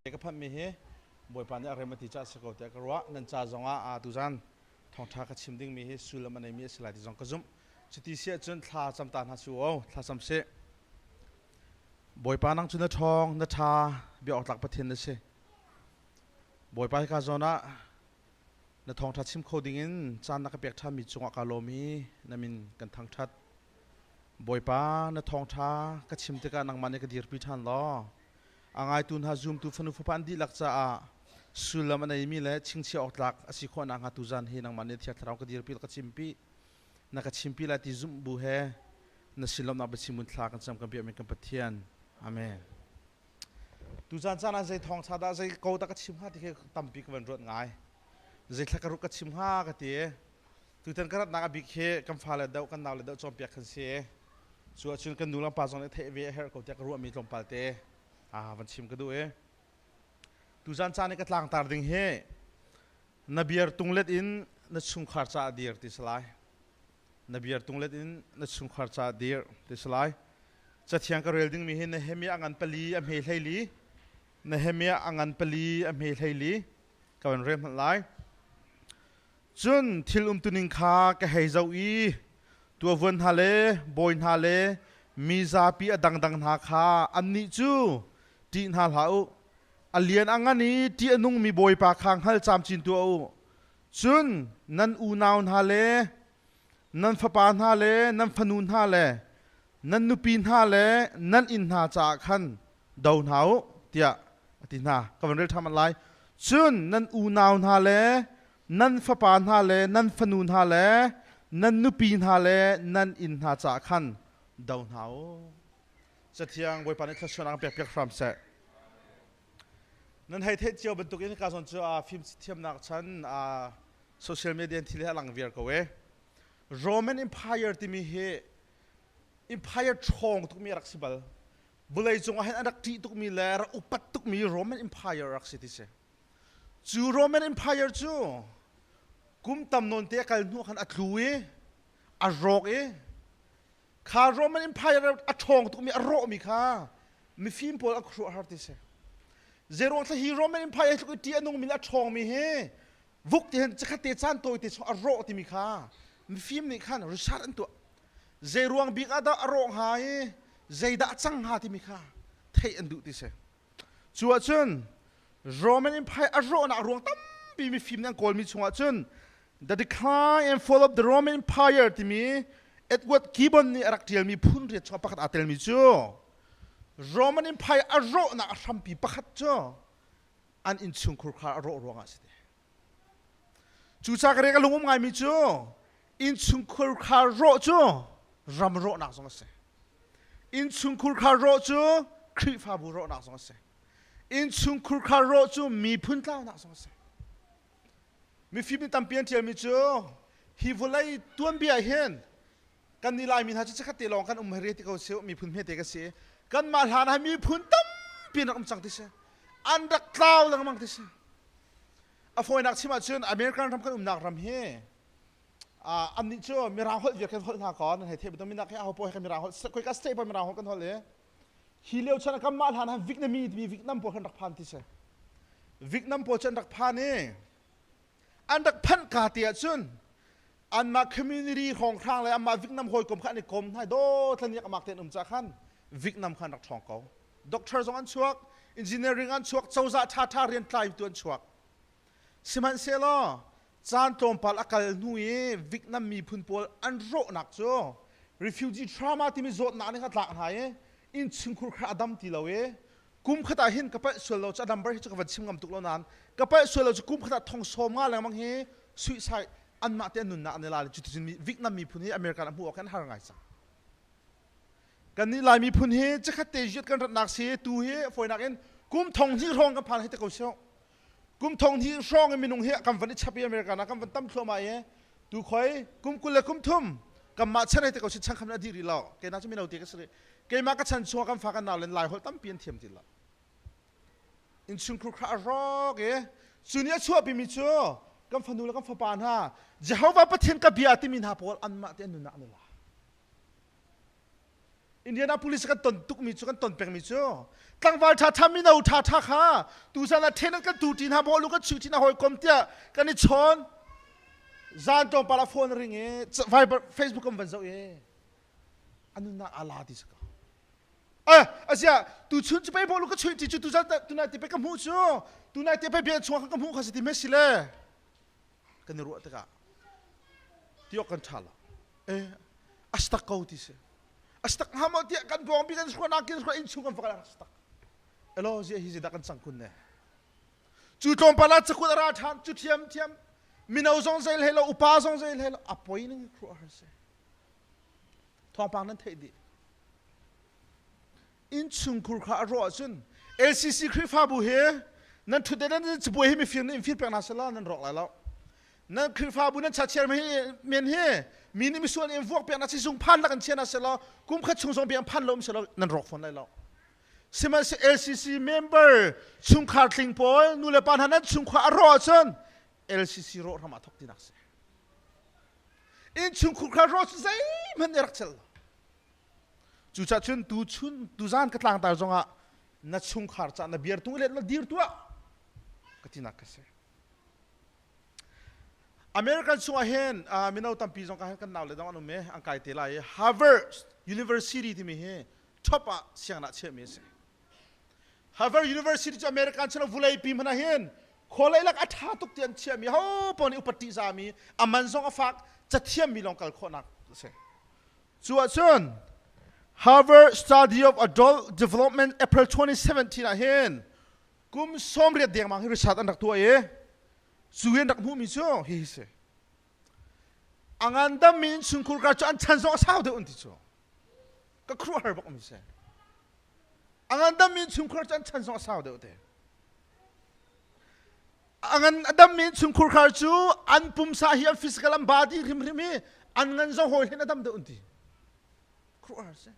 Ka phanmi hi Bawipa nih a rem a ti caah si ko tiah ka ruah. Nan ca zongah aa tuzan thawngṭha ka chim dingmi hi sullam a neimi a si lai ti zong ka zumh. Cuti si ahcun thla cam ta hna su o, thla cam sih. Bawipa nang cu na ṭhawng, na ṭha, bia awk tlak Pathian na si. Bawipa hika zawn ah na thawngṭha chim kho dingin caan na ka pek ṭhanmi cungah kaa lawm i na min kan thangṭhat. Bawipa na thawngṭha ka chim tikah nangmah nih ka dirpi ṭhan law a ngaitu hna zumtu fanu fapa an dihlak caah sullam a neimi le chingchiah awk tlak a si khawh nakhnga tuzan hi nangmah nih Thiang Thlarau ka dirpi ka chimpi na ka chimpi lai ti zumh bu he na sin lawmhnak biachim mun thla kan cam kan biakmi kan Pathian. Amen. Tuzan caan ah zei thawngṭha dah zei ko dah ka chim hnga ti khi tampi ka van ruat ngai. Zei thla ka ruk ka chim hnga ka ti. Tutan ka ratnak a bik hi kan fale deuh kan naule deuh cawnpiak kan si. Cu ahcun kan nu le pa zong nih theih ve a herh ko tiah ka ruahmi tlawmpal te van chim ka duh i tuzan caan i ka tlangtar ding hi na biar tunglet in na chungkhar caah dir ti si lai. Na biar tunglet in na chungkhar caah dir ti si lai. Cathiang ka rel dingmi hi Nehemiah a ngan pali a hme hleili Nehemiah a ngan pali a hme hleili ka van rel hmanh lai. Cun thil umtuning kha ka hei zoh i tuavuan hna le bawi hna le mi zapi a dangdang hna kha annih cu ṭih hna hlah u. A lian a ngan i ṭih a nungmi Bawipa kha hngal camcin tuah u. Cun nan unau hna le nan fapa hna le nan fanu hna le nan nupi hna le nan inn hna caah khan do hna u tiah a ti hna. Ka van rel ṭhan lai. Cun nan unau hna le nan fapa hna le nan fanu hna le nan nupi hna le nan inn hna caah khan do hna u. Cathiang Bawipa nih thluachuahnak pek piak hram seh. Nan hei theih cio bantukin ka zawn cu fim thiamnak chan social media thil hi a lang viar ko e. Roman Empire timi hi empire ṭhawng tukmi a rak si bal. Vawlei cung ah hin an rak ṭih tukmi le rak upat tukmi Roman Empire rak si ti si. Cu Roman Empire cu kum tam nawn te a kal hnu khan a tlu i a rawk i kha Roman Empire a ṭhawng tukmi a rawhmi kha mifim pawl an khuaruahhar ti si. Zeiruang thla hi Roman Empire tluk i ṭih a nungmi le a ṭhawngmi hi vuk ti hin chikkhat te caan tawi te chung a rawh timi kha mifim nih khan research an tuah. Zeiruang bik ah dah a rawh hnga i zeidah a cang hnga timi kha theih an duh ti si. Cu ahcun Roman Empire a rawhnak ruang tampi mifim nih an kawlmi chungah cun The Decline and Fall of the Roman Empire timi Edward Gibbon nih a rak ṭialmi phun riat chungah pakhat aa telmi cu Roman Empire a rawhnak a hrampi pakhat cu an innchungkhur kha a rawh ruangah a si te. Cucaah ka rek a lung um ngaimi cu innchungkhur kha rawh cu ram rawhnak zong a si. Innchungkhur kha rawh cu Khrihfabu rawhnak zong a si. Innchungkhur kha rawh cu miphun tlaunak zong a si. Mifim nih tampi an ṭialmi cu hi vawlei tuanbia hin kan nih Laimi hna cu chikkhat te lawng kan um hei ti ko si miphun hmete ka si. Kanmah hlan ah miphun tampi an rak um cang ti si. An rak tlau lengmang ti si. A fawinak chim ahcun American ram kan umnak ram hi annih cu Mirang holh vial kan holh hna kaw nan hei theih bantuk minak hi aho paoh hi kan Mirang holh khoika state paoh Mirang holh kan holh i hi lio chan ah kanmah hlan ah Vietnamese timi Vietnam pawl kan rak phan ti si. Vietnam pawl cu an rak phan i an rak phanh ka te ahcun anmah community hrawnghrang le anmah Vietnam hawikom kha an i kom hna do tlaniak amak te an um ca khan Vietnam kha an rak ṭhawng ko. Doctor zong an chuak, engineering an chuak, cozah ṭhaṭha rian tlaitu an chuak. Sihmanhsehlaw caan tlawmpal a kal hnu i Vietnam miphun pawl an rawhnak cu refugee trauma timi zawtnak nih a tlak hna i innchungkhur kha a dam ti lo i kum khat ah hin ka palh sual lo cu a number hi cu ka van chim ngam tuk lo nain ka palh sual lo cu kum khat ah thong sawm nga lengmang hi suicide anmah te an nunnak an i la cuticun Vietnam miphun hi American a hmuh awk an har ngai cang. Kannih Lai miphun hi chikkhat te ziat kan ratnak si tu hi fawinak in kum thong hnih hrawng kan phan hei te ko sio. Kum thong hnih hrawng in minung hi kan van i chap i America na kan van tam thluahmah i tu khoi kum 20 le kum thum kanmah chan hei te ko si chan kham na dih rih lo. Keimah cu mino te ka si rih. Keimah ka chan chung ah kan fa kan nau len Lai holh tampi an thiam ti lo. Innchungkhur kha a rawk i cu nih a chuahpimi cu kan fanu le kan fapa hna Jehovah Pathian ka bia timi hna pawl anmah te an nunnak an i la. Indianapolis kan ton tukmi cu kan ton pengmi cu tlangval ṭhaṭha mino ṭhaṭha kha tuzan ah ṭhen an kan tu ṭi hna bawlu kan chuih ṭi hna hawikom tiah kan i chawn zan tlawmpal ah phone ring i Viber Facebook kan van zoh i a nunnak ala ti si ko eh asia tu chun cu pei bawlu ka chuih ṭi cu tuzan tunai te pe ka hmuh cu tunai te pe bia chung ka hmuh kha si ti me si le kan i ruah tikah tiok kan ṭha lo eh astak ko ti si astak hnga maw tiah kan bawngpi kan hruanak kin hrua innchung kan fakal astak elo zia hi zidah kan cang kun ne cu tlawmpal ah cakut a ra ṭhan cu thiam thiam mino zong zei hlei lo upa zong zei hlei lo a poi ning khuah har si thawngpang nan theih dih innchungkhur kha a rawh ahcun LCC Khrihfabu hi nan ṭhutden nan cabuai hi mifir nih in fir pek hna sehla nan rawk lai lo. Nan Khrihfabu nan chachiar men hi mi nih misual nih in vuak pek hna sizung phan lak in chia hna sehla kum khat chung zong biak phan lo um sehla nan rawk fawn lai lo. Sihmanhsehlaw LCC member chungkhar tling pawl nu le pa hna nan chungkhar a rawh ahcun LCC rawh hram ah thok tinak si. Innchungkhur kha rawh cu zeihmanh nih rak cel lo. Cucaah cun tuchun tuzan ka tlangtar zongah na chungkhar ca na biar tung i let na dir tuah ka tinak ka si. American chungah hin mino tampi zong ka kan nau le dong an um i an kai te lai i Harvard University timi hi top ah sianginn ah chiahmi a si. Harvard University cu American chung vulei pi hmanh ah hin khualei lak a ṭha tuk ti an chiahmi ho paoh nih upat ṭihzami a man zong a fak cathiammi lawng kal khawhnak a si. Cu ahcun Harvard Study of Adult Development April 2017 ah hin kum 80 dengmang hi research an rak tuah i cu an rak hmuhmi cu hihi si. A ngandammi innchungkhur kar cu an chan zong a sau deuh an ti cu. Ka khuaruahhar bak mi si. A ngandammi innchungkhur cu an chan zong a sau deuh te. A ngan a dammi innchungkhur khar cu an pumsa hi an physical an body hrimhrim hi an ngan zong hawi hin a dam deuh an ti. Khuaruahhar si.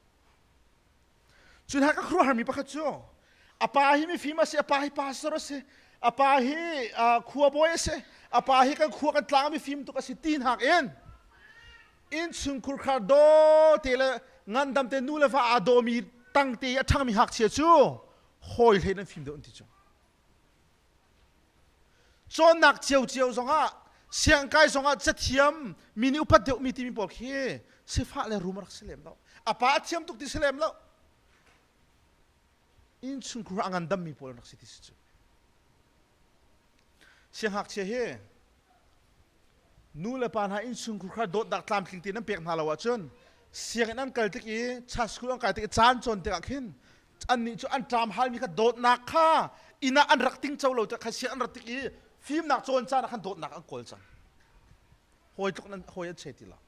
Cun ha ka khuaruahharmi pakhat cu a pa hi mifim a si, a pa hi pastor a si, a pa hi khua bawi a si, a pa hi kan khua kan tlang mifim tuk a si ti hnak in innchungkhur khar daw te le ngandam te nu le va aa dawmi tang te i a ṭhangmi ngakchia cu hawi hlei nan fim deuh an ti cu. Cawnnak ciocio zongah siangkai zongah cathiam mi nih upat deuhmi timi pawl khi sifah le rum a rak si lem lo. A pa a thiam tuk ti si lem lo. Innchungkhur a ngandammi pawl an rak si ti si cu. Siangngakchia hi nu le pa hna innchungkhur kha dawtnak tlamtling tein an pek hna lo ahcun sianginn an kal tik i church school an kai tik i caan cawn tikah khin annih cu an ṭam halmi kha dawtnak kha inn ah an rak tingco lo tikah kha sianginn an rat tik i fimnak cawn caan ah khan dawtnak an kawl cang. Hawi tluk nan hawi an che ti lo.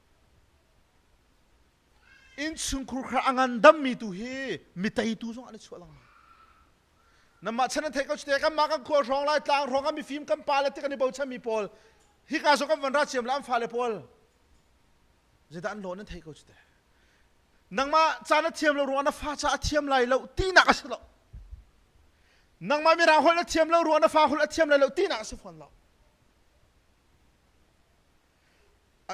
Innchungkhur kha a ngandammi tu hi mi teitu zong an i chuah lengmang. Namah chan an theih ko cite kanmah kan khua hrawng lai tlang hrawng ah mifim kan pa le ti kan i bochan mi pawl hika zong kan van ra ciam le an fale pawl zeidah an lawn an theih ko cite nangmah ca na thiam lo ruangah na fa ca a thiam lai lo tinak a si lo nangmah mirang holh na thiam lo ruangah na fa holh a thiam lai lo tinak a si fawn lo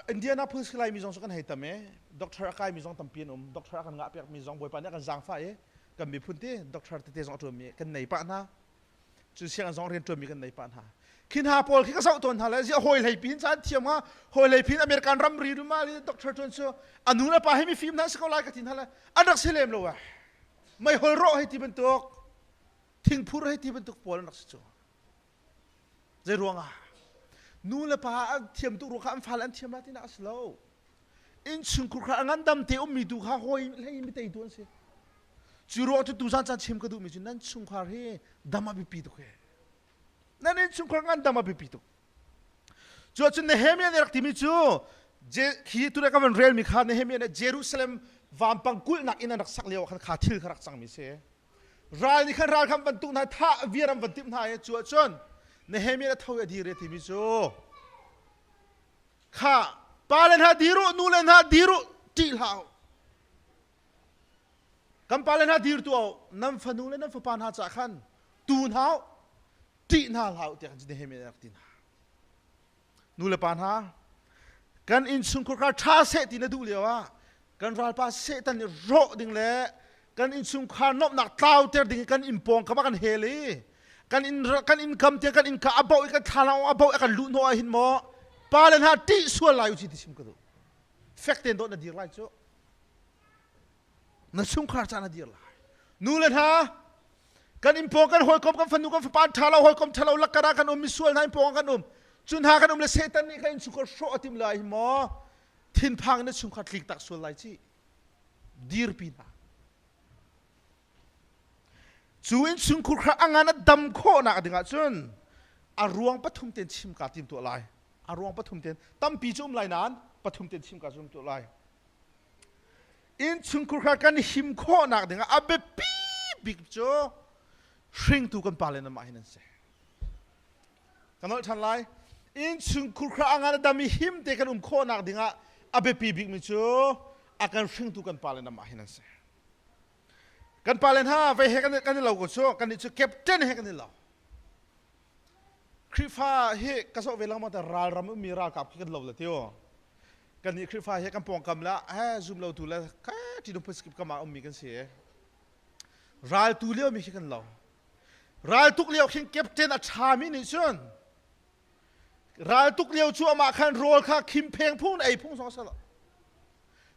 Indianapolis Laimi zong cu kan hei tam i doctor a kaimi zong tampi an um. Doctor a kan ngah piakmi zong Bawipa nih a kan zaangfah i kan miphun ti doctor tete zong a ṭuanmi kan nei pah hna. Cu sianginn zong rian ṭuanmi kan nei pah hna. Khi hna pawl khi ka zoh tawn hna le ziah hawi hlei pin caan thiam hnga hawi hlei pin American ramri luma li doctor ṭuan cu a nu le pa hi mifim hna si ko lai ka ti hna le an rak si lem lo eh. Meihol rawh hei ti bantuk thingphur hei ti bantuk pawl an rak si cu. Zei ruangah? Nu le pa an thiam tuk ruangah an fale an thiam la tinak a si lo. Innchungkhur kha a ngandam te ummi tu kha hawi hlei mi teitu an si. Cu ruang cu tuzan caan chim ka duhmi cu nan chungkhar hi dam a biapi tuk he. Nan innchungkhar ngandam a biapi tuk. Cu ahcun Nehemiah nih rak timi cu khi tu ka van relmi kha Nehemiah nih Jerusalem vampang kulhnak inn an rak sak lio ah khan kha thil kha rak cangmi si. Ral nih khan ral kha an van tuk hna thah viar an van timh hna i cu ahcun Nehemiah a tho i a dir i a timi cu kha pale hna dir u nule hna dir u ṭih hlah u kan pale hna dir tuah u nan fanu le nan fapa hna caah khan tu hna u ṭih hna hlah u tiah khan Nehemiah nih a rak ti hna nu le pa hna kan innchungkhar kha ṭha seh ti na duh lio ah. Kan ralpa Satan nih rawh ding le kan innchungkhar nuamhnak tlauter ding kan inn pawng kam ah kan hel i kan inn kan inn kam te kan innka a boh i kan thlalang a boh i kan luh hnawh ah hin maw pa le hna ṭih sual lai u ci ti chim ka duh. Fek tein dawt na dir lai cu. Na chungkhar ca na dir lai. Nu le hna kan inn pawng kan hawikom kan fanu kan fapa ṭha lo hawikom ṭha lo lakkar ah kan um misual hna inn pawng ah kan um cu hna kan um le Satan nih kan innchungkhar hrawh a timh lai hi maw thinphang na chungkhar tlik tak sual lai ci dirpi hna cu innchungkhur kha a ngan a dam khawhnak ding ahcun a ruang pathum ten chim ka tim tuah lai a ruang pathum ten tampi cu um lai nain pathum ten chim ka zum tuah lai innchungkhur kha kan him khawhnak ding ah a biapi bik cu hringtu kan pa le namah hin an si Ka nolh ṭhan lai. Innchungkhur kha a ngan a dam i him te kan um khawhnak dingah a biapi bikmi cu a kan hringtu kan pale namah hin an si. Kan pale hna vei he kan kan i lo ko cu kannih cu captain he kan i lo. Khrihfa hi ka zoh ve lengmang te ralram ummi ralkap khi kan lo le tio. Kannih Khrihfa hi kan pawngkam le he zum lo tu le ka ṭinung phun kam ah ummi kan si. Raltu lio mi khi kan lo. Raltuk lio khin captain a ṭhami nih cun raltuk lio cu amah khan rawl kha khim pheng phung ei phung zong a si lo.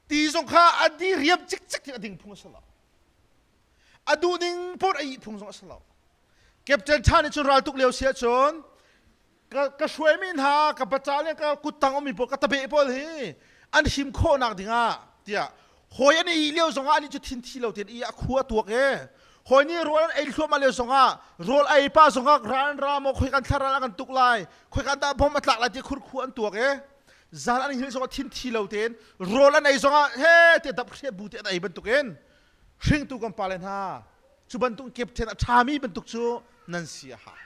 Ti zong kha a di riam cikcek in a ding phung a si lo. A duh ning paoh a ih phung zong a si lo. Captain ṭha nih cun raltuk lio si ahcun ka, ka hruaimi hna ka battalion ka kuttang ummi pawl ka tabeh pawl hi an him khawhnak dingah tiah hawi an i lio zongah anih cu thin thi lo tein i a khu a tuak e hawi nih rawl an ei thluahmah lio zongah rawl ei pa zongah ral an ra maw khoi kan thla ral an kan tuk lai khoi kan dah bom a tlak lai ti khur khu an tuak e zal an hil zongah thin thi lo tein rawl an ei zongah he te dap hriat bu te an ei bantukin hringtu kan pale hna cu bantuk captain a ṭhami bantuk cu nan si a hau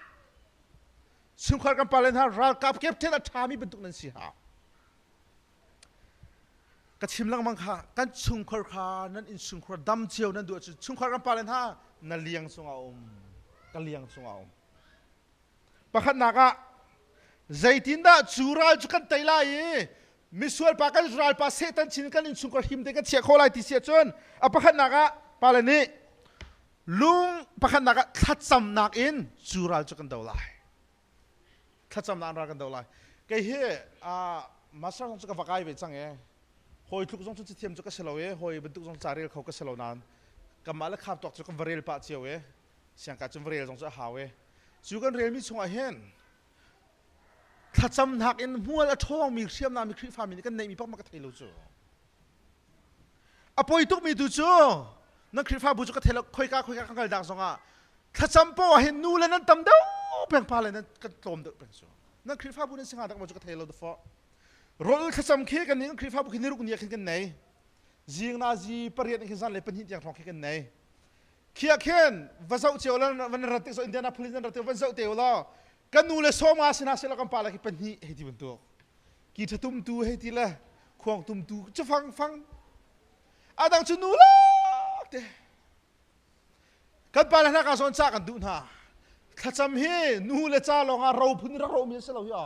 Chungkhar kan pale hna ralkap captain a ṭhami bantuk nan si hau. Ka chim lengmang kha kan chungkhar kha nan innchungkhar dam cio nan duh ahcun chungkhar kan pale hna na liang cungah um ka liang cungah um. Pakhatnak ah zeitindah cu ral cu kan tei lai i misual pa kan ralpa Satan chin kan innchungkhar him te kan chiah khawh lai ti si ahcun a pakhatnak ah pale nih Lung pakhatnak ah thlacamnak in cu ral cu kan do lai. Thlacamnak in ral kan do lai. Kei hi master zong cu ka va kai ve cang e. Hawi tluk zong cu cathiam cu ka si lo e. Hawi bantuk zong ca rel kho ka si lo nain kanmah le kham tuak cu kan va rel pah cio e. Siangka cun va rel zong cu a hau e. Cu kan relmi chungah hin thlacamnak in hmual a ṭhawngmi hriamnam Khrihfami nih kan neihmi pakmak ka thei lo cu. A poi tukmi tu cu nan Khrihfabu cu ka thei lo khoika khoika kan kal dak zongah thlacam poah ah hin nu le nan tam deuh peng pa le nan kan tlawm deuh peng cu nan Khrihfabu nan si hnga dak maw cu ka thei lo dafawh rawl thlacam khi kan nih Khrihfabu khi niruk ni ah khin kan nei zing na zi pariat in khin zan le pahnih tiang hrawng khi kan nei khi ah khin va zoh cio la van rat tik so Indianapolis nan rat tik van zoh te law kan nu le sawma sina sila kan pa le khi pahnih hei ti bantuk ki ṭhatumtu hei ti le khuang tumtu cu fang fang a dang cu nu lak te kan pa le hna ka zawn ca kan duh hna thlacam hi nu le ca lawng ah ro phun rak ro mi an si lo hi a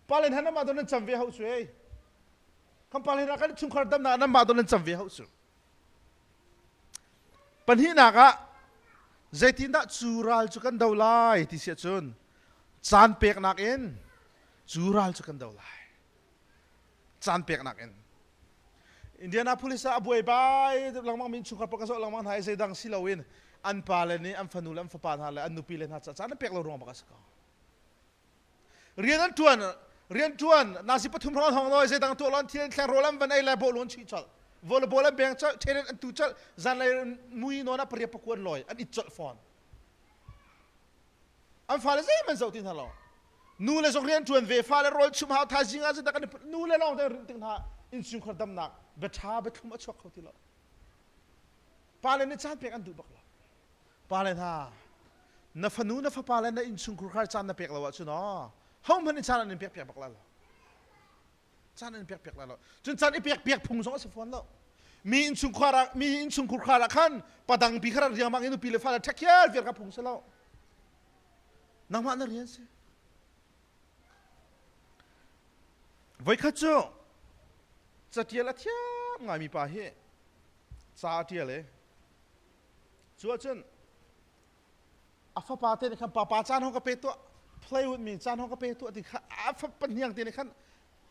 pa le hna nan mah don nan cam ve hau su ei kan pa le hna kan chungkhar damnak nan mah don nan cam ve hau su Pahnihnak ah zeitindah cu ral cu kan do lai ti si ahcun caan peknak in cu ral cu kan do lai. Caan peknak in. Indianapolis ah a buaibai lengmang mi innchungkhar pakhat zoh lengmang hna i zeidang si loin an pale nih an fanu le an fapa hna le an nupi le hna caah caan an pek lo ruang bak a si ko. Rian an ṭuan rian ṭuan nasi pathum hrawng an hong lawi zeidang tuah lo an thil an thleng rawl an van ei lai bawh an chuih colh volleyball an beng colh ṭhenet an tu colh zanlei mui nawn ah pariat pakua an lawi an it colh fawn an fale zeihmanh zoh ti hna lo nu le zong rian ṭuan ve fale rawl chum hau thaizing ah zeidah kan nu le lawng te rin ting hna innchungkhar damnak biaṭha biathlum a chuak kho ti lo pale nih caan pek an duh bak lo Pale hna, na fanu na fapa le na innchungkhur kha caan na pek lo ahcun aw hohmanh in caan an in pek piak bak lai lo. Caan an in pek piak lai lo. Cun caan i pek piak phung zong a si fawn lo. Mi innchungkhar ah mi innchungkhur khar ah khan padang pi kha riangmang in nupi le fale ṭhekhial viar kha phung si lo. Nangmah na rian si. Voikhat cu catial a thiam. ngaimi pa hi ca a ṭial i cu ahcun a fapa te nih khan papa caan hong ka pe tuah play with me caan hong ka pe tuah ti kha a fapa hniang te nih khan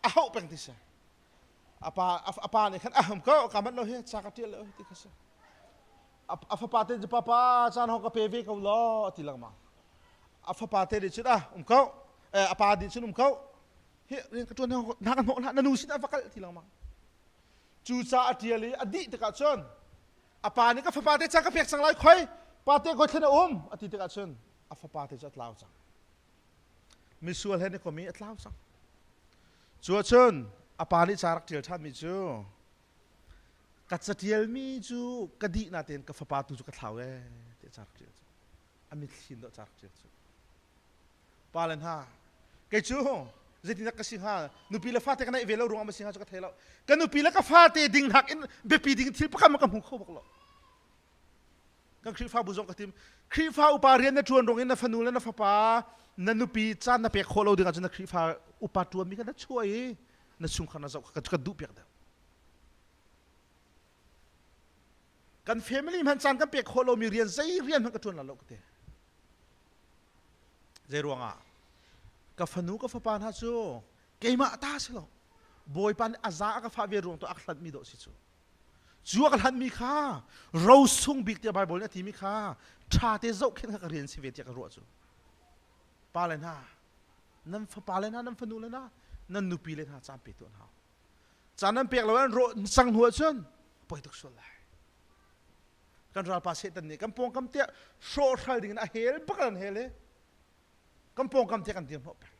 a hauh peng ti si a pa a pa nih khan a ham ko ka manh lo hi ca ka ṭial lo ti kha si a fapa te cu papa caan hong ka pe ve ko law ti lengmang a fapa te nih cun ah um ko a pa nih cun um ko hi rian ka ṭuan na ka hnawh hlah na nu sin ah va kal ti lengmang cu ca a ṭial i a dih tikah cun a pa nih ka fapa te ca ka pek cang lai khoi pa te khoi thlen a um a ti tikah cun a fapa te cu a tlau cang misual he ni komi a tlau cang cu ahcun a pa nih ca rak ṭial ṭhanmi cu ka catialmi cu ka dih natein ka fapa tu cu ka thlau ee tiah ca rak ṭial cu a mitthli in dawh ca rak ṭial cu pa le hna kei cu zeitindah ka si hnga nupi le fate ka neih ve lo ruangah ma si hnga cu ka thei lo ka nupi le ka fate ding hak in biapi ding thil pakhat ma ka hmu kho bak lo kan Khrihfabu zong ka tim Khrihfa upa rian na ṭuan ruang in na fanu le na fapa na nupi caan na pek khawh lo ding ahcun na Khrihfa upa ṭuanmi kha na chuah i na chungkhar na zoh kha ka duh piak deuh kan family hmanh caan kan pek khawh lomi rian zei rian hmanh ka ṭuan lo ka ti zei ruangah ka fanu ka fapa hna cu keimah ta si lo bawipa nih a za a ka fah ve ruang tu a hlanhmi dawh si cu cu a ka hlanhmi kha rosung bik tiah Bible nih a timi kha ṭha te zohkhenh kha ka rian si ve tiah ka ruah cu pa le hna nan fapa le hna nan fanu le hna nan nupi le hna caan pe tuah hna Caan nan pek lo an rawh cang hnu ahcun poi tuk sual lai. Kan ralpa Satan nih kan pawngkam tiah hrawhhral ding in a hel bak an hel i kan pawngkam tiah kan dir hnawh peng.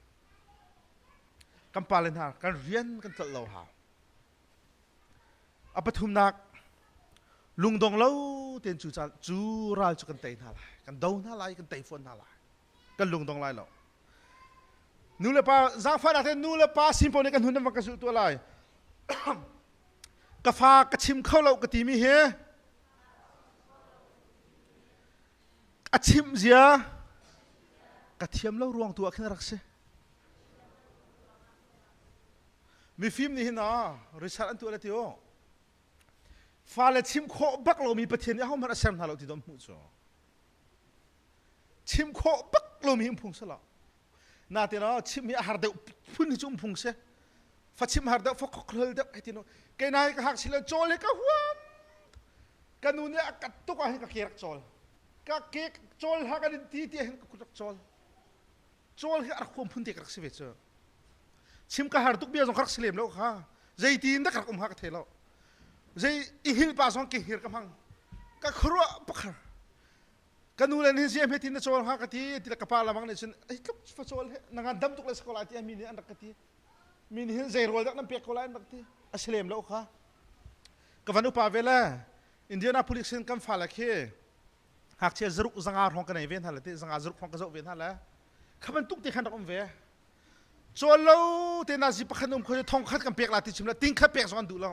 Kan pale hna kan rian kan tlolh lo hau. A pathumnak lungdong lo tein cu cu ral cu kan tei hna lai. Kan do hna lai, kan tei fawn hna lai. Kan lungdong lai lo. Nu le pa zaangfahnak te nu le pa sin pawl nih kan hun nan ka zulh tuah lai. Ka fa ka chim kho lo ka timi hi a chimh zia ka thiam lo ruang tu ah khin rak si. Mifim nih hin ah research an tuah le ti u. Fale chim khawh bak lomi Pathian nih ahohmanh a ser hna lo ti dom hmuh cu. Chim khawh bak lomi um phung si lo. Natin ah chim hi a har deuh phun hi cu um phung si. Fa chim har deuh, fa khokhlol deuh hei ti no. Kei nai ka hak silo cawl hi ka huam. Ka nu nih a kat tuk ah hin ka ke rak cawl. Ka ke cawl ha kan in ti ti hin ka kut rak cawl. Cawl hi a rak huam phun te ka rak si ve cu. Chim ka har tuk bia zong ka rak si lem lo kha. Zeitin dah ka rak um ha ka thei lo. Zei i hil pa zong ke hir ka hmang. Ka khuaruah pakhar. Ka nu le nih ziah hmetin na cawl hnga ka ti ti le ka pa lamang nih cun ei tluk fa cawl he na ngan dam tuk le si ko lai tiah mi nih an rak ka ti mi nih hin zei rawl dak nan pek ko lai an rak ti a si lem lo kha ka van upa ve le Indianapolis in kan fale khi ngakchia zaruk zanga hrawng ka nei ve hna le ti zanga zaruk hrawng ka zoh ve hna le kha bantuk te khan rak um ve cawl lo te na zi pakhat um kho thong khat kan pek la ti chim la ting khat pek zong an duh lo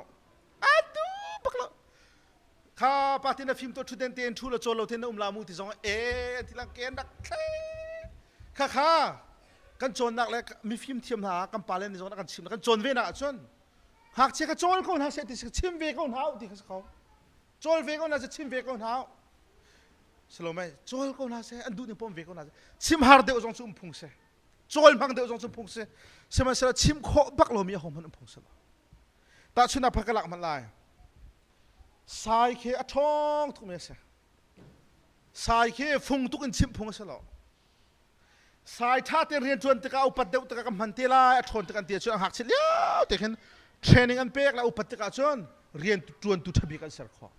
an duh bak lo Kha pa tin na fim to thuden te in thu lo chawl lo ten na um la mu ti zong e an ti lang ken rak thle kha kha kan cawnnak le mifim thiam hna kan pa le ni zong kan chim kan cawn ve na ahcun ngakchia kha cawl ko hna seh ti chim ve ko hna ti kha ko cawl ve ko hna seh chim ve ko hna salomai cawl ko hna seh an duh ning pom ve ko hna seh chim har deuh zong cu um phung se cawl hmang deuh zong cu phung se sihmanhsehlaw chim khawh bak lomi a ho hmanh um phung se lo tahchunhnak phak ka lak hmanh lai Sai khi a ṭhawng tukmi a si. Sai khi fung tuk in chimh phung a si lo. Sai ṭha tein rian ṭuan tikah upat deuh tikah ka hman te lai, a ṭhawn tik an ti ahcun a ngakchia lio te khin training an pek le upat tikah cun rian ṭuantu ṭha bik an ser khawh.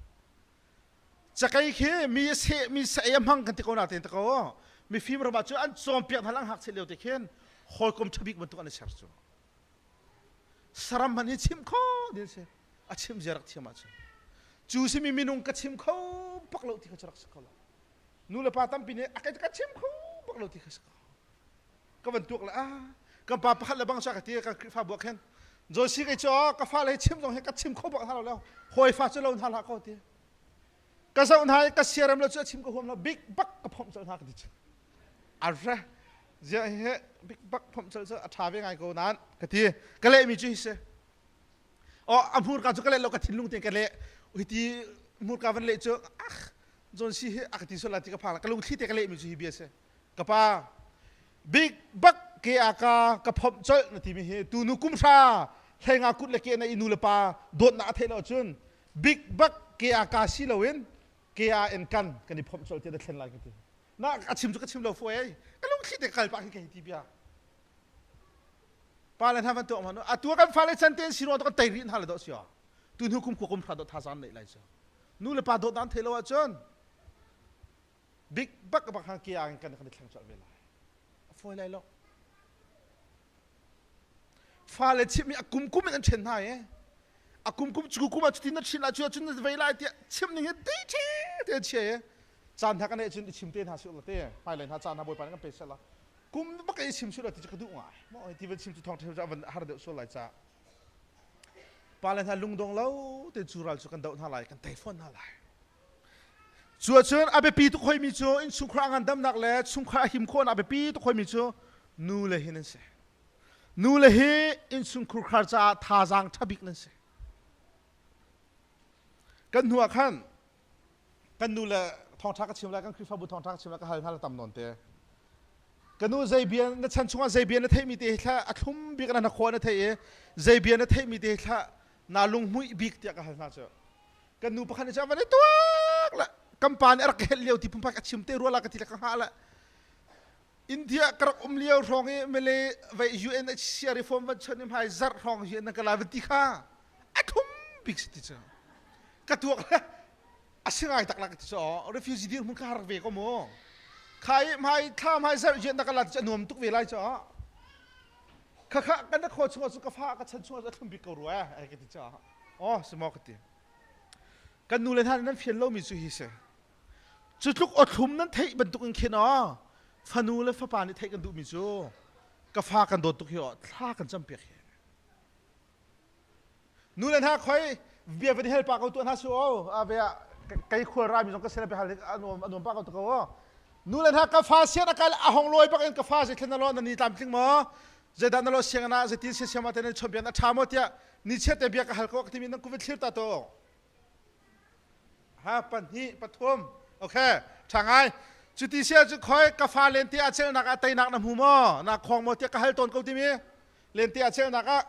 Cakei khi mi a seh mi sa ei a hmang kan ti ko na tein ko mifim ram ah cun an cawnpiak hna lang ngakchia lio te khin hawikom ṭha bik bantuk an i ser cu. Saram hmanh hi chimh kho ding si. A chim zia rak thiam ahcun. Cu simi minung ka chim kho bak lo ti kha cu rak si kho lo. Nu le pa tampi nih a ka chim kho bak lo ti kha si ko. Ka van tuak le ah kan pa pakhat le bang sa ka ti kan Khrihfabu ah khin Josi kei cu ka fale hi chim zong hi ka chim kho bak hna lo le hawi fa cu lo hna hlah ko ti. Ka zoh hna i ka siarem lo cu a chim ka huam lo big bak ka phomh colh hna ka ti cu. Arre ziah hi big bak phomh colh cu a ṭha ve ngai ko nain ka ti. Ka lehmi cu hi si. Oh, a hmurka cu ka leh lo ka thinlung te ka leh. Hiti hmurka van leh cu ah John si hi a ka ti sual lai ti ka phang la. Ka lungthli te ka leh mi cu hi bia si. Ka pa big bak ke a ka ka phomh colh na ti mi hi tu nu kum hra hlei nga kut le ke na i nu le pa dawtnak a theih lo cun big bak ke a ka si loin ke a in kan kan i phomh colh ti na thlen lai ka ti. Na a chim cu ka chim lo fu ei. Ka lungthli te kal pah khi ka hi ti bia. Pa le hna van tuah hmanh atu kan fale chan te si ruang kan tei rih hna le dawh si tu hnu kum khua kum hra dawh thazaang neih lai cu nu le pa dawt dan thei lo ahcun big bak bak han kia kan kan thleng chuah ve lai a fawi lai lo fale chim mi a kum kum in an then hna e a kum kum cu kum ah cutin na chin ah cu cun na vei lai tiah chim ning hi ti the te chia e caan hna kan nei cun i chim te hna si te hmailei hna caan hna bawipa nih kan pe sela kum bak i chim sual ti cu ka duh ngai maw ti van chim cu thawng ṭha van har deuh sual lai ca pa le hna lungdong lo te cu ral cu kan doh hna lai kan tei fawn hna lai cu ahcun a biapi tuk hoimi cu innchungkhar a ngandamnak le chungkhar a him khawhnak a biapi tuk hoimi cu nu le hi nan si nu le hi innchungkhar khar caah thazaang ṭha bik nan si kan hnu ah khan Kan nu le thawngṭha ka chim lai, kan Khrihfabu thawngṭha ka chim lai, ka hal hna le tam nawn te. Ka nu zei bia na chan chungah zei bia na theihmi te hi thla a thlum bik na khua na theih i zei bia na theihmi te hi thla naa lunghmuih bik tiah ka hal hna cu. Kan nu pakhat nih cun van i tuak le kan pa nih a rak ka helh lio ti phunphai ka chim te rua la ka ti le ka hngah le India ka rak um lio hrawng i mele vei UNHCR reform van chon i hmai zarh hrawng hi na ka la van ti kha a thlum bik si ti cu ka tuak le a si ngai tak la ka ti cu refugee dir hmun kha har ve ko mu kha i hmai thla hmai zarh UN na ka la ti cu a nuam tuk ve lai cu kha kha kan na khaw chungah cu ka fa ka chan chungah cu a thlum bik ko rua ai ka ti cu oh si maw ka ti kan nu le hna nan fian lomi cu hi si Cu tluk awthlum nan theih bantuk in khin aw fanu le fapa nih theih kan duhmi cu ka fa kan dawt tuk hi aw thla kan campiak hi. Nu le hna khoi bia van i hel pa ko tuah hna su aw a ve ah kei khual rami zong ka sel bia hal a nuam pa ko ko aw. Nu le hna ka fa sian a kal a hong lawi bak in ka fa zei thlen na lo na ni tlamtling maw zeidah na lo siang na zeitin sia siam te nan chombian a tha maw tiah ni chiat te bia ka hal ko ka timi nan kuvit thlir ta to Ha pahnih pathum. Okay, ṭha ngai. Cuti sia cu khoi ka fa lente a chelnak ah teinak na hmu maw? Na khong maw tiah ka hal tawn ko timi. Lente a chelnak ah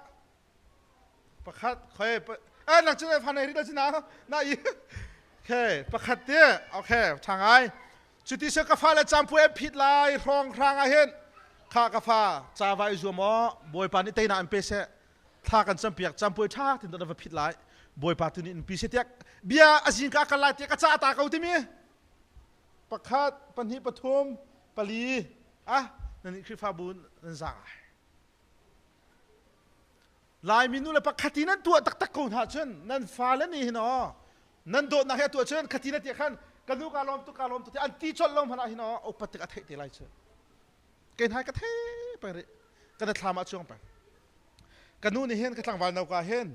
pakhat khoi eh nak cu fa nei rih lo na na i okay pakhat te okay ṭha ngai. Cuti sia ka fa le campuai an phit lai hrawng hrang ah hin kha ka fa ca vai zuam aw Bawipa nih teinak an pe seh thla kan campiak campuai ṭha tin na va phit lai bawipa tu nih in pi se tiah bia a zingka kal lai tiah ka cah ta ko timi pakhat pahnih pathum pali ah nan Khrihfabu nan zaang ai Laimi nu le pakhat in nan tuah taktak ko hna cun nan fale nih hin aw nan dawtnak he a tuah cun khati na tiah khan ka nu ka lawm tuk ka lawm tuk tiah an ti colh lo hmanh ah hin aw upat tik a theih te lai cu kei hna ka thei peng rih ka thlam ah chuang peng ka nu nih hin ka tlangval no ka hin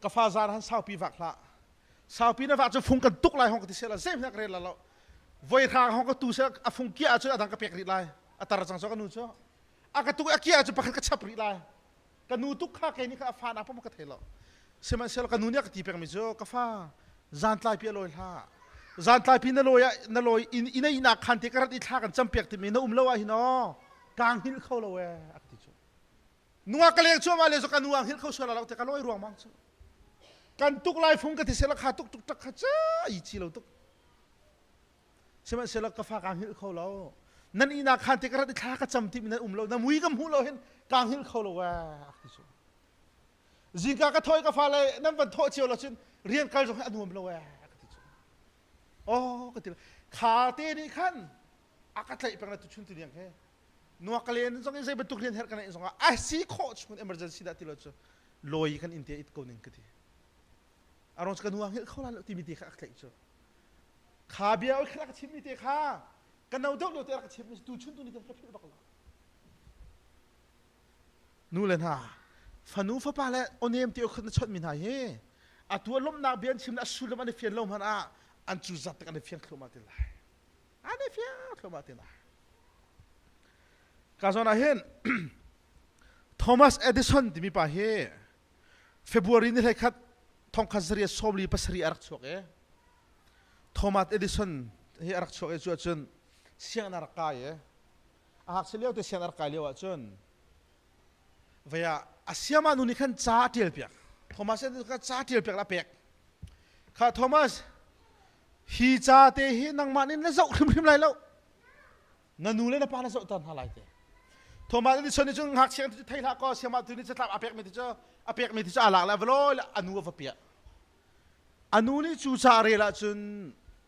ka fa zar han saupi vak hlah saupi na vak cu fung kan tuk lai hong ka ti sela zeim ka rel lo voi hrang hong ka tu se a fung kia ah cun adang ka pek rih lai a tar cang so ka nu cu a ka tuk a kia cu pakhat ka chap rih lai Ka nu tuk kha kei nih kha a fa nak pom ka thei lo. Sihmanhsehlaw ka nu nih a ka ti pengmi cu ka fa zantlai pi a lawi hlah. Zantlai pi na lawi ah na lawi in inn a ihnak khan te ka rat i thla kan campiak timi na um lo ah hin aw kaa hngilh kho lo ee a ka ti cu. Nungak ka leng cuahmah le cu ka nu aa hngilh kho sual lo te ka lawi ruangmang cu. Kan tuk lai fung ka ti sela kha tuk tuk tak kha ca i chi lo tuk. Sihmanhsehlaw ka fa kaa hngilh kho lo. Nan ihnak khan te ka rat i thla ka cam ti mi nan um lo. Na mui ka hmuh lo hin kaa hngilh kho lo ee ti cu. Zingka ka thawh i ka fale nan van thawh cio lo cun rian kal zong hi a nuam lo ee ka ti cu. Oh ka ti kha te nih khan a ka tlaih peng na tuchun ti niang he. Nuak ka len zong in zei bantuk rian herh ka neih zong ah a si khawh chung emergency dah ti lo cu lawi kan in te it ko ning ka ti. Aron ka nu a hngilh kho la lo timi te kha a ka tlaih cu. Kha bia oi kha ka chimmi te kha ka no deuh lio te rak chimmi tu chun tu ni ka philh bak lo. Nu le hna fanu fapa le onem te khut na chawt mi hna hi atu a lomnak bia an chim le a sullam an i fian lo hmanh ah an cu zat tak an i fiang thluahmah te lai. An i fiang thluahmah te lai. Ka zawn ah hin Thomas Edison timi pa hi. February ni 11 1947 a rak chuak i Thomas Edison hi a rak chuak i cu ahcun sianginn a rak kai i a ngakchia lio te sianginn a rak kai lio ahcun vei ah a siama nu nih khan ca a ṭial piak. Thomas Edison kha ca ṭial piak la pek. Kha Thomas, hi ca te hi nangmah nih na zoh hrimhrim lai lo. Na nu le na pa na zohter hna lai te. Thomas Edison nih cun ngakchia cu thei hlah kaw siama tu nih catlap a pekmi ti cu a pekmi ti cu a lak le a va lawi le a nu a va piah. A nu nih cu ca a rel ahcun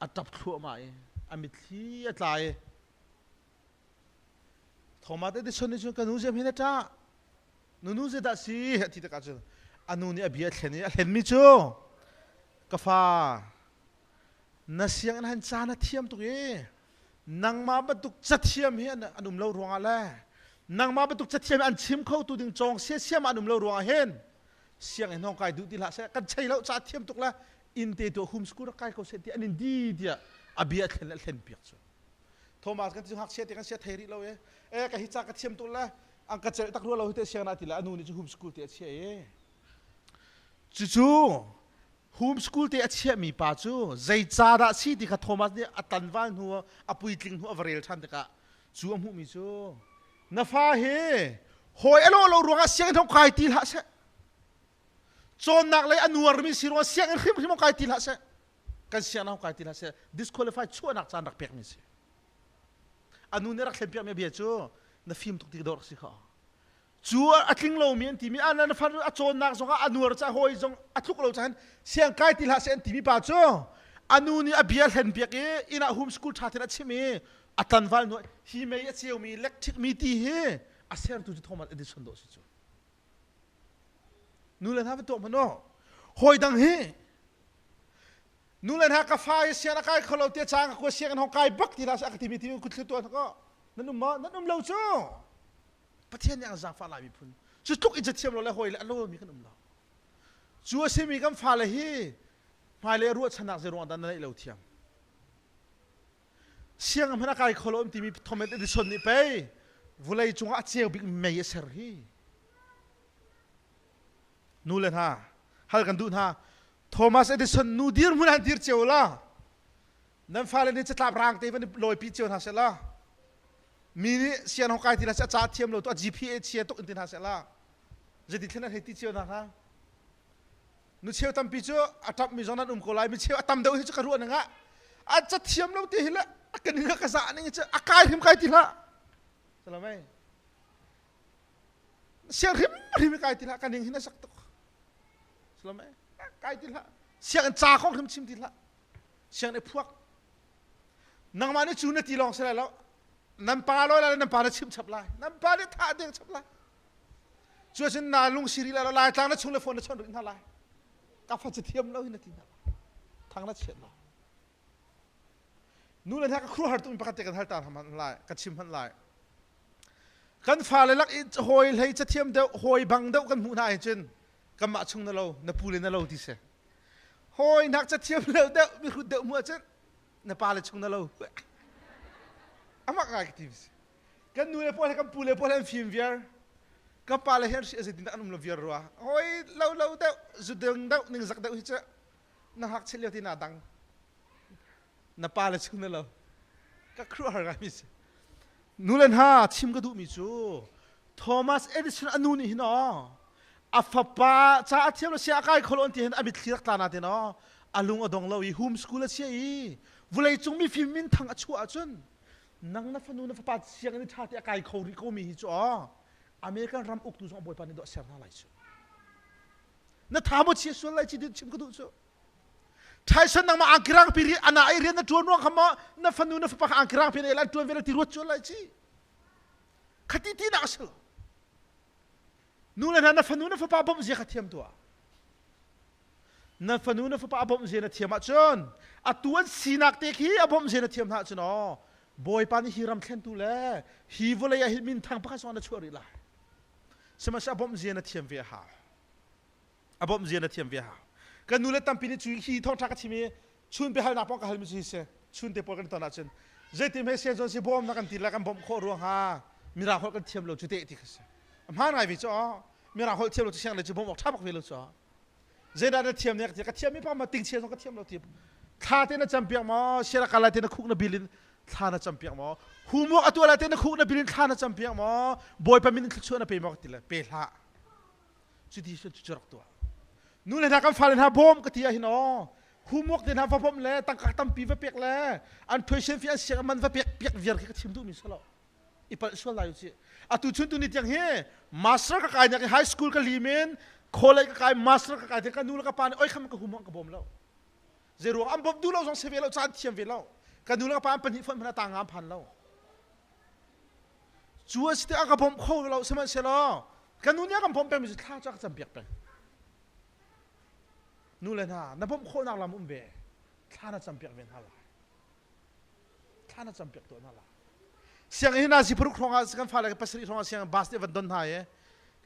a ṭap thluahmah i a mitthli a tla i Thomas Edison nih cun ka nu ziam hin a ṭah. Nunu zeidah si a ti tikah cun a nu nih a bia a thlen i a hlenmi cu ka fa na sianginn han ca na thiam tuk i nangmah bantuk cathiam hi an um lo ruangah le nangmah bantuk cathiam hi an chim kho tu ding cawng siasiam an um lo ruangah hin sianginn hong kai duh ti hlah seh kan chei lo ca thiam tuk le inn te tu home school rak kai ko seh ti an in di tiah a bia a thlen le a thlen piak cu Thomas kan ti ngakchia te kan sia thei rih lo e e ka hi ca ka thiam tuk le an ka celh tak rua lo hi te siang na ti le anu nih cu home school te a chiah i cucu home school te a chiahmi pa cu zei ca dah si ti kha Thomas nih a tanval hnu a puitling hnu a va rel ṭhan tikah cu a hmuhmi cu na fa hi hawi a lawh lo ruangah sianginn hong kai ti hlah seh cawnnak lei a nuarmi si ruangah sianginn hrimhrim hong kai ti hlah seh kan sianginn hong kai ti hlah seh disqualify chuahnak caan rak pekmi si a nu nih rak thlenpiakmi bia cu na fim tuk ti dawr si kha cu a tling lomi an timi a na far a cawnnak zongah a nuar ca hawi zong a tluk lo cahan siang kai ti hlah seh an timi pa cu a nu nih a bia hlen piak i inn ah home school ṭha tein a chim i a tanval nu hi mei a ceumi electric mi ti hi a sertu cu Thomas Edison dawh si cu nu le hna va tuah hmanh aw hawi dang hi nu le hna ka fa i sian a kai kho lo te cang ka kua siang in hong kai bak ti la sa ka timi ti kut thlu tuah ko nan um ma nan um lo cu Pathian nih an zaangfah lai miphun cu tluk in cathiam lo le hawi le a lo mi kan um lo cu a simi kan fale hi hmailei ruahchannak zei ruang dah na neih lo thiam siang hmanh a kai kho lo an timi Thomas Edison nih pei vulei cungah a ceu bik mei a ser hi nu le hna hal kan duh hna Thomas Edison nu dirhmun han dir cio la nan fale nih catlap rang te van lawipi cio hna seh la mi nih sian hong kai ti hna seh a ca thiam lo tu a GPA chia tuk in ti hna seh la zeiti thlen an hei ti cio hna hnga nu cheu tampi cu a ṭap mi zong nan um ko lai mi cheu a tam deuh hi cu ka ruah ning ah a ca thiam lo ti hi le a kan ning ka za ning cu a kai hrim kai ti hlah salamai siang hrim hrim kai ti hlah ka ning hin a sak tuk salamai kai ti hlah siang ca kong hrim chim ti hlah siang i phuak nangmah nih cu na ti lawng si lai lo nan pa lawi lai nan pa na chim chap lai nan pa nih thah deng chap lai cu cun na lung siri lai lo lai tlang na chung le phone na chon rih hna lai ka fa ci thiam lo hi na ti hna lai thang na chiat lai nu le hna ka khuaruahhar tuk mi pakhat te kan hal ta hman lai ka chim hman lai kan fale lak i hawi hlei cathiam deuh hawi bang deuh kan hmuh hna ahcun cun kanmah chung na lo na pu le na lo ti si hawi nak cathiam lo deuh mihrut deuh hmuh ahcun na pa le chung na lo amak ngai ka ti si kan nu le pawl he kan pu le pawl he an fim viar kan pa le he an hri zeitin an um lo viar rua hawi lo lo deuh zudeng deuh ningzak deuh hi cu na ngakchia lio ti na dang na pa le chung na lo ka khuaruahhar ngai mi si nu le hna chim ka duhmi cu Thomas Edison a nu nih hin aw a fapa ca a thiam lo sia a kai kho lo an ti hin a mitthli rak tla na tin aw a lung a dong lo i home school a chia i vulei cung mifim minthang a chuah ahcun nang na fanu na fapa sianginn ṭha te a kai kho rih ko mi hi cu aw American ram uktu zong bawipa nih dawh ser hna lai cu na tha maw chia sual lai ci chim ka duh cu Tyson nangmah angkirang pi ri ana ai rian na ṭuan ruang kha maw na fanu na fapa kha angkirang pi na an ṭuan ve ti ruat cuan lai ci khati ti nak a si lo nu le hna na fanu na fapa bawmh zia kha thiam tuah na fanu na fapa a bawmh zia na thiam ahcun atu an sinak te khi a bawmh zia na thiam hna ahcun aw bawipa nih hi ram thlentu le hi vawlei ah hin minthang pakhat song na chuah rih lai sihmanhsehlaw a bawmh zia na thiam ve a hau a bawmh zia na thiam ve a hau kan nu le tampi nih cu hi thawngṭha ka chim i chun biahalnak pawng ka halmi cu hi si chun te pawl kan ton ahcun zeitin hme sian zawn si bawm na kan ti le kan bawmh khawh ruang ha mirang holh kan thiam lo cu te ti kha si a hmaan ngai ve cu mirang holh thiam lo cu siang le cu bawmh awk ṭha bak ve lo cu. Zeidah na thiam ne ka ti ka thiam mi pa ma tingchia zong ka thiam lo ti. Thla te na cam piak maw? Siara kala te na khuk na bil in thla na cam piak maw? Homework a tuah la te na khuk na bil in thla na cam piak maw? Bawipa min in thluachuah na pe maw ka ti le pe hlah. Cuti cu cu rak tuah. Nu le hna kan fale hna bawm ka ti ah hin aw homework te hna va bawmh le tangka tampi va pek le an tuition fee an siang man va pek piak viar khi ka chim duhmi si lo. I palh sual lai usih. Atu chun tu ni tiang hi master ka kai nak high school ka lim in college ka kai master ka kai te ka nu le ka pa nih oi kham ka homework ka bawm lo. Zei ruang an bawmh duh lo zong si ve lo caan thiam ve lo. Ka nu le ka pa an pahnih fonh hmanh a tang ngam phan lo. Cu a si tikah ka bawmh kho lo sihmanhsehlaw ka nu nih a kan bawmh pengmi cu thla cu a ka campiak peng. Nu le hna na bawmh khawhnak lam um ve thla na campiak ve hna lai. Thla na campiak tuah hna lai. Sianginn hi nazi paruk hrawng ah kan fale pasarih hrawng ah sianginn bus nih van don hna i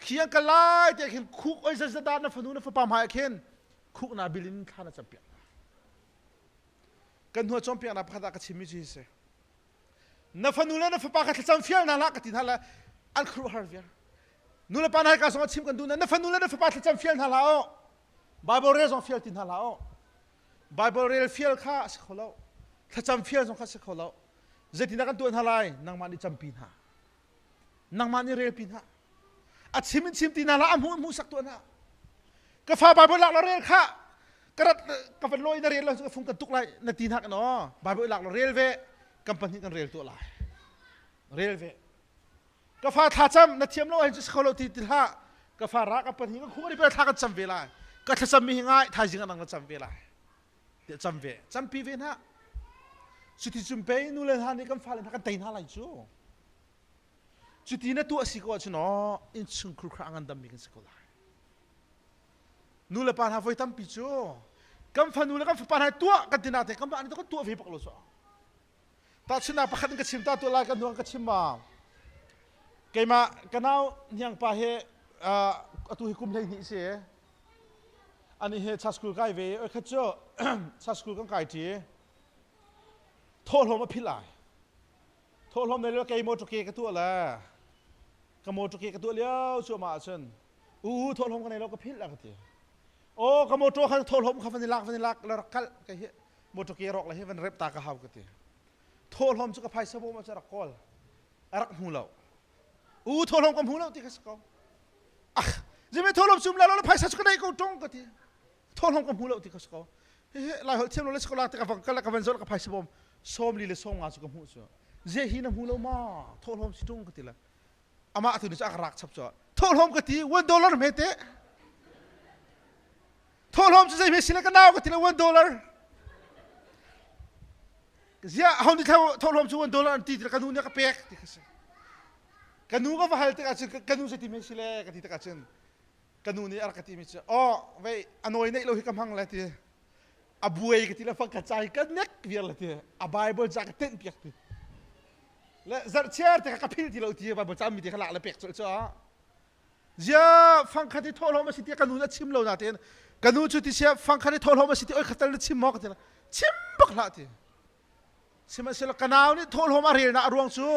khi an kal lai te khin khuk oi zazada na fanu na fapa hmai ah khin khuk na bil in thla na campiak hna. Kan hnu cawnpiaknak pakhat ah ka chimmi cu hi si. Na fanu le na fapa kha thlacam fial hna hlah ka ti hna le an khuaruahhar viar. Nu le pa hna ka zong chim kan duh na na fanu le na fapa thlacam fial hna hlah o. Bible rel zong fial ti hna hlah o. Bible rel fial kha a si kho lo. Thlacam fial zong kha a si kho lo. Zeitindah kan tuah hna lai? Nangmah nih campi hna. Nangmah nih relpi hna. A chim in chim ti hna hlah, a hmuh in hmuhsak tuah hna. Ka fa Bible lak la rel kha ka rat ka van lawi na rel lo ka fung kan tuk lai na ti hna kan aw Bible lak la rel ve kan pahnih kan rel tuah lai rel ve ka fa thlacam na thiam lo ahhin cu si kho lo ti ti hlah ka fa ra ka pahnih ka khung ri thla kan cam ve lai ka thlacam mi hi ngai thaizing ah nang na cam ve lai tiah cam ve campi ve hna cuti cun pei nu le hna nih kan fale hna kan tei hna lai cu cuti na tuah si ko ahcun aw innchungkhur kha a ngandammi kan si ko lai nu le pa hna voi tampi cu kan fanu le kan fapa hna tuah kan ti na te kan mah nih kan tuah ve bak lo cu tahchunhnak pakhat in ka chim ta tuah lai kan hnuang ka chim ma keimah ka nau hniang pa he atu hi kum 12 si ani he cha school kai ve oi khat cu cha school kan kai ṭi thawhlawm a phil ai thawhlawm le kei motor ke ka tuah le ka motor ke ka tuah lio cu ma ahcun u thawhlawm ka nei lo ka philh a ka ti o ka motor kha thawhlawm kha van i lak van i lak la rak kal ka hi motor ke rawk le hi van rep ta ka hau ka ti thawhlawm cu ka phaisa bawm ah rak kawl a rak hmu lo u thawhlawm ka hmu lo ti ka si ko ah zime thawhlawm sum la lo phaisa cu ka nei ko tong ka ti thawhlawm ka hmu lo ti ka si ko hihi lai holh thiam lo le si ko la te ka van ka ka van zor ka phaisa bawm sawm li le sawm nga cu ka hmuh cu ze hi na hmu lo ma thawhlawm si tung ka ti la amah tu ni cu a ka rak chap cu thawhlawm ka ti $1 hme te thawhlawm cu zei hme si le ka nau ka ti le $1 zia ho ni thawhlawm cu $1 an ti ti ka nu nih ka pek ti kha si ka nu ka va hal tikah cun ka nu zei ti me si le ka ti tikah cun ka nu nih a rak ka ti mi cu oh vei a nawi neih lo hi ka hmang le ti a buai ka ti le fang ka cai ka nek viar le ti a bible ca ka tenh piak ti le zarhchiar te ka phil ti lo ti bible ca mi te kha lak le pek colh cu zia fangkhat i thawhlawm a si ti ka nu a chim lo na tein ka nu cu ti sia fangkhat i thawhlawm a si ti oi khatal na chim maw ka ti chim bak hlah ti sihmanhsehlaw ka nau nih thawhlawm a rel na a ruang cu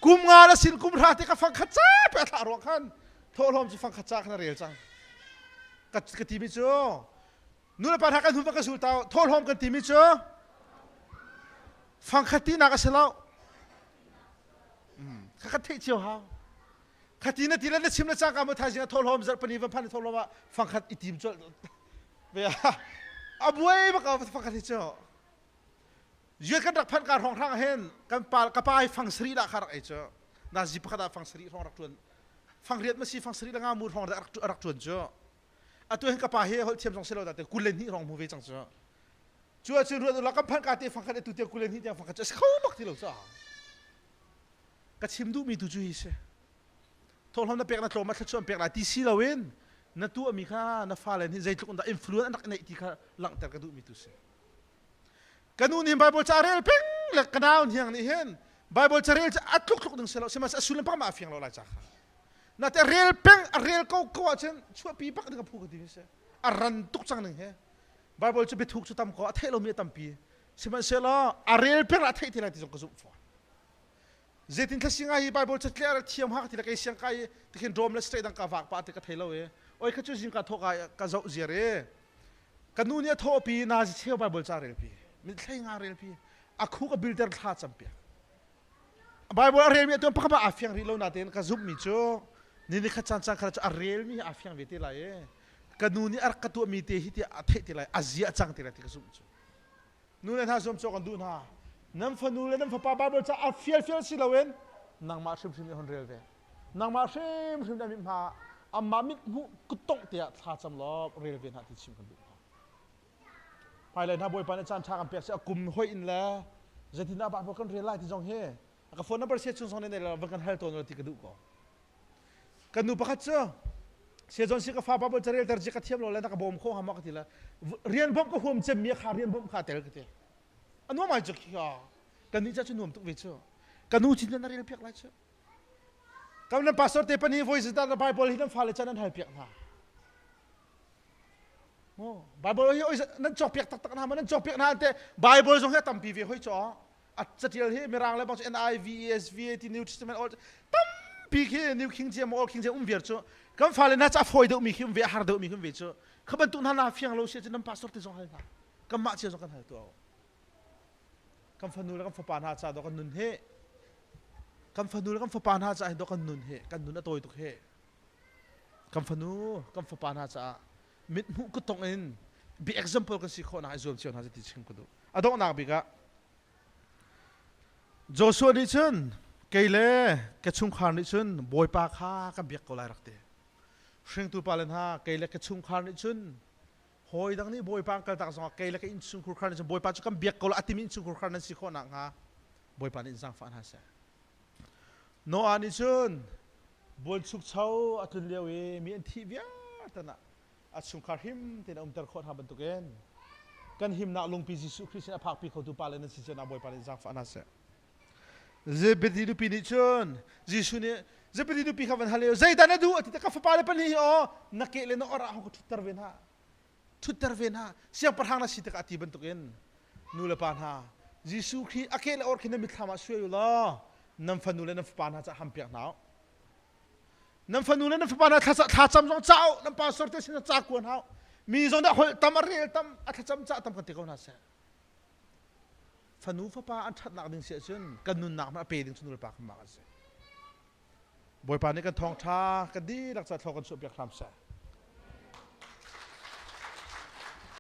kum nga na sin kum hra te ka fangkhat ca pe a thlah ruang khan thawhlawm cu fangkhat ca khan a rel cang ka ka ti mi cu nu le pa hna kan hun va ka zul tau thawhlawm kan ti mi cu fangkhat tinak a si lo kha kan theih cio hau Khati na ti le na chim le cangka mu thaizing ah thawhlawm zarhpani van phan thawhlawm ah fangkhat i tim colh ve a buai bak a fangkhat hi cu yuan kan rak phanh ka hrawng hrang hin kan pa ka pa hi fang sari dah kha rak ei cu nazi pakhat ah fang sari hrawng rak tuan fang riat ma si fang sari la nga mu hrawng rak rak tuan cu atu hin ka pa hi holh thiam zong si lo da te 22 hrawng mu ve cang cu cu ahcun ruat ula kan phanh ka te fangkhat atu te 22 tiang fangkhat cu a si kho bak ti lo cu ka chim duhmi tu cu hi si thawhlawm na pek na tlawm ah thluachuah an pek lai ti si loin na tuahmi kha na fale nih zeitluk in dah influence an rak neih ti kha langhter ka duhmi tu si ka nu nih Bible ca rel peng le ka nau hniang nih hin Bible ca rel cu a tluk tluk ding si lo sihmanhsehlaw a sullam pakhat mah a fiang lo lai ca kha na te rel peng a rel ko ko ahcun chuahpi bak ding a phu ka ti mi si a ran tuk cang ning he Bible cu biathuk cu tam ko a theih lomi a tampi sihmanhsehlaw a rel peng a theih ti lai ti zong ka zumh fawn Zeitin thlasinga hi Bible ca tliar thiam ha ka ti le kei siang kai tikhin dawm le state dang ka vak pa ti ka thei lo i oi kha cu zingka thawk ka zoh ziar i. Ka nu nih a thawhpi nazi cheu Bible ca relpi. Mithlei nga relpi. A khuk a bilter thla campiak. Bible a relmi atuan pakhat aa fiang rih lo natein ka zumhmi cu ni ni khat caan caan khat cu a relmi hi aa fiang ve te lai i ka nu nih a rak ka tuahmi te hi tiah a theih te lai a zia a cang te lai ti ka zumh cu. Nu le hna zuam cawk an duh hna. Nan fanu le nan fapa Bible ca a fial fial si loin nangmah hrimhrim nih hon rel ve. Nangmah hrimhrim nih mit hma amah mit hmuh kuttongh tiah thla cam law rel ve hna ti chim kan duh hna. Hmailei hna Bawipa nih caan ṭha kan pek si a kum hoih in le zeitindah Bible kan rel lai ti zong hi ka phone number sia chung zong nih van kan hal tawn ti ka duh ko. Kan nu pakhat cu Saya John si ka fa Bible carel ter ka thiam lo le na ka bawm kho hama ka ti le rian bawmh ka huam cem mi kha rian bawmh kha tel ka ti. A nuam ai cu khi kan nih ca cu nuam tuk ve cu. Ka nu chin na rel piak lai cu. Kan nan pastor te pan hi voi zat Bible hi nan fale ca nan hal piak hna. Bible hi nan cawk piak taktak hna ma nan cawk piak hna te Bible zong hi a tampi ve hoi caw a catial hi mirang le bang cu NIV ESV ti New Testament all tampi khi New King James Old King James um viar cu kan fale hna ca fawi deuh mi khi um ve a har deuh mi khi um ve cu kha bantuk hna na fiang lo si cu nan pastor te zong hal hna kan mah cio zong kan hal tu kan fanu le kan fapa hna ca do kan nun he kan fanu le kan fapa hna ca hin do kan nun he kan nun a tawi tuk he Kan fanu, kan fapa hna caah mithmuh kuttongh in bi example kan si khawh nak i zuam cio hna ti chim ka duh. A donghnak bik ah Joshua nih cun kei le ka chungkhar nih cun Bawipa kha kan biak ko lai rak ti. Hringtu pa le hna kei le ka chungkhar nih cun hawi dang nih Bawipa an kaltak zongah kei le ka innchungkhar khar nih cun Bawipa cu kan biak ko lai a timi innchungkhar khar nan si khawh nakhnga Bawipa nih in zaangfah hna seh. Noah nih cun buanchukcho a tlun lio i mi an thih viar tan ah a chungkhar him tein a umter khawh hna bantukin kan himnak lungpi Jesuh Khrih sin a phakpi khotu pa le nan si cio Bawipa nih zaangfah hna seh. Zebedi nupi nih cun Jesuh nih Zebedi nupi kha van hal i zeidah na duh a ti ka fapa le pahnih hi aw na ke le na or ah hong ka ṭhutter ve hna ṭhutter ve hna siangpahrang na si tikah a ti bantukin nu le pa hna Jesuh Khrih a ke le or khi na mitthlam ah suai u law nan fanu le nan fapa hna ca hampiak hna u nan fanu le nan fapa hna thlacam zong ca u nan pastor te sin ca kuan hau mi zong dah holh tam a rel tam a thlacam ca tam kan ti ko hna seh fanu fapa an ṭhatnak ding si ahcun kan nunnak hmanh a pe ding cu nu le pa kan mah kan si Bawipa nih kan thawngṭha kan dihlak ca thlaw kan chuahpiak hram seh.